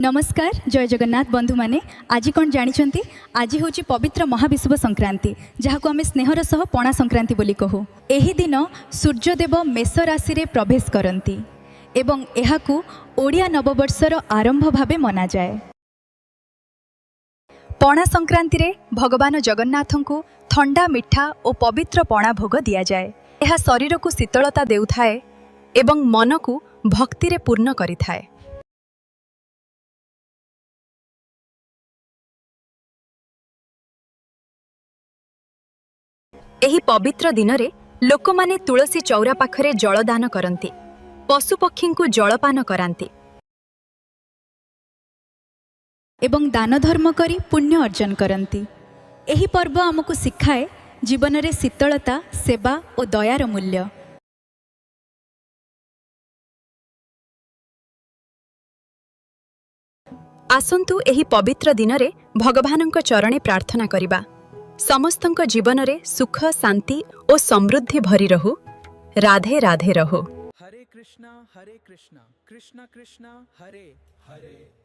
ନମସ୍କାର, ଜୟ ଜଗନ୍ନାଥ ବନ୍ଧୁମାନେ। ଆଜି କ'ଣ ଜାଣିଛନ୍ତି? ଆଜି ହେଉଛି ପବିତ୍ର ମହାବିଷୁବ ସଂକ୍ରାନ୍ତି, ଯାହାକୁ ଆମେ ସ୍ନେହର ସହ ପଣା ସଂକ୍ରାନ୍ତି ବୋଲି କହୁ। ଏହି ଦିନ ସୂର୍ଯ୍ୟଦେବ ମେଷ ରାଶିରେ ପ୍ରବେଶ କରନ୍ତି ଏବଂ ଏହାକୁ ଓଡ଼ିଆ ନବବର୍ଷର ଆରମ୍ଭ ଭାବେ ମନାଯାଏ। ପଣା ସଂକ୍ରାନ୍ତିରେ ଭଗବାନ ଜଗନ୍ନାଥଙ୍କୁ ଥଣ୍ଡା ମିଠା ଓ ପବିତ୍ର ପଣା ଭୋଗ ଦିଆଯାଏ। ଏହା ଶରୀରକୁ ଶୀତଳତା ଦେଉଥାଏ ଏବଂ ମନକୁ ଭକ୍ତିରେ ପୂର୍ଣ୍ଣ କରିଥାଏ। ଏହି ପବିତ୍ର ଦିନରେ ଲୋକମାନେ ତୁଳସୀ ଚଉରା ପାଖରେ ଜଳଦାନ କରନ୍ତି, ପଶୁପକ୍ଷୀଙ୍କୁ ଜଳପାନ କରାନ୍ତି ଏବଂ ଦାନ ଧର୍ମ କରି ପୁଣ୍ୟ ଅର୍ଜନ କରନ୍ତି। ଏହି ପର୍ବ ଆମକୁ ଶିଖାଏ ଜୀବନରେ ଶୀତଳତା, ସେବା ଓ ଦୟାର ମୂଲ୍ୟ। ଆସନ୍ତୁ, ଏହି ପବିତ୍ର ଦିନରେ ଭଗବାନଙ୍କ ଚରଣେ ପ୍ରାର୍ଥନା କରିବା, ସମସ୍ତଙ୍କ ଜୀବନରେ ସୁଖ, ଶାନ୍ତି ଓ ସମୃଦ୍ଧି ଭରି ରହୁ। ରାଧେ ରାଧେ ରହୁ। Hare Krishna, Hare Krishna, Krishna Krishna, Hare Hare.